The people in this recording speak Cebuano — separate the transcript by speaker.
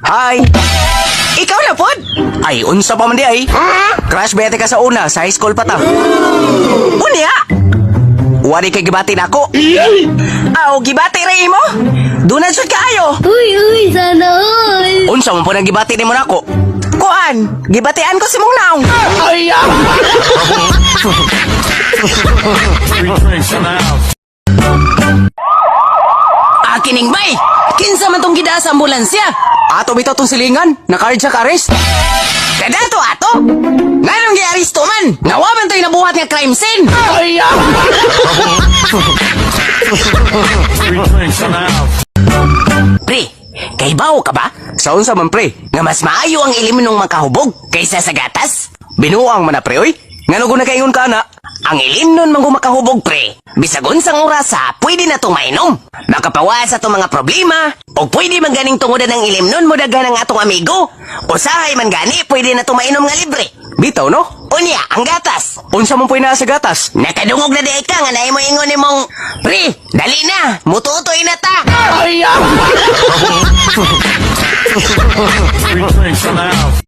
Speaker 1: Hi! Ikaw na pod? Ay, unsa pa man di ay? Crush bete ka sa una, sa high school pa ta. Unya! Wari kay gibati nako. Aw, gibati ra imo? Doon na jud kaayo.
Speaker 2: Uy, uy, sana all.
Speaker 1: Unsa man po nang gibati nimo nako? Kuan, gibatian ko si mong naong.
Speaker 3: Free drinks in the house.
Speaker 1: Akining bay! Kinsa man tong gidaa sa ambulansya? Ato bitaw tong silingan, na-cardiac arrest. Kadato ato! Nganong giaresto man? Nga wa man to'y nabuhat nga crime scene.
Speaker 3: Free drinks in the house.
Speaker 1: Pre, kay bawo ka ba? Sa unsa man pre? Nga mas maayo ang ilimnong makahubog kaysa sa gatas? Binuang man na pre oy. Ngano ko nakaingon ka na? Ang ilimnon man makahubog pre. Bisag unsang orasa, pwede na tong mainom. Makapawa sa atong mga problema, o pwede man ganing tungodan ang ilimnon mo daghan ang atong amigo. Usahay man gani, pwede na tong mainom nga libre. Bitaw no? Unya, ang gatas. Unsa man pwede na sa gatas? Nakadungog na di ka nga naay mo ingon nimong, "Pre, dali na, mututoy na ta."
Speaker 3: Free drinks in the house.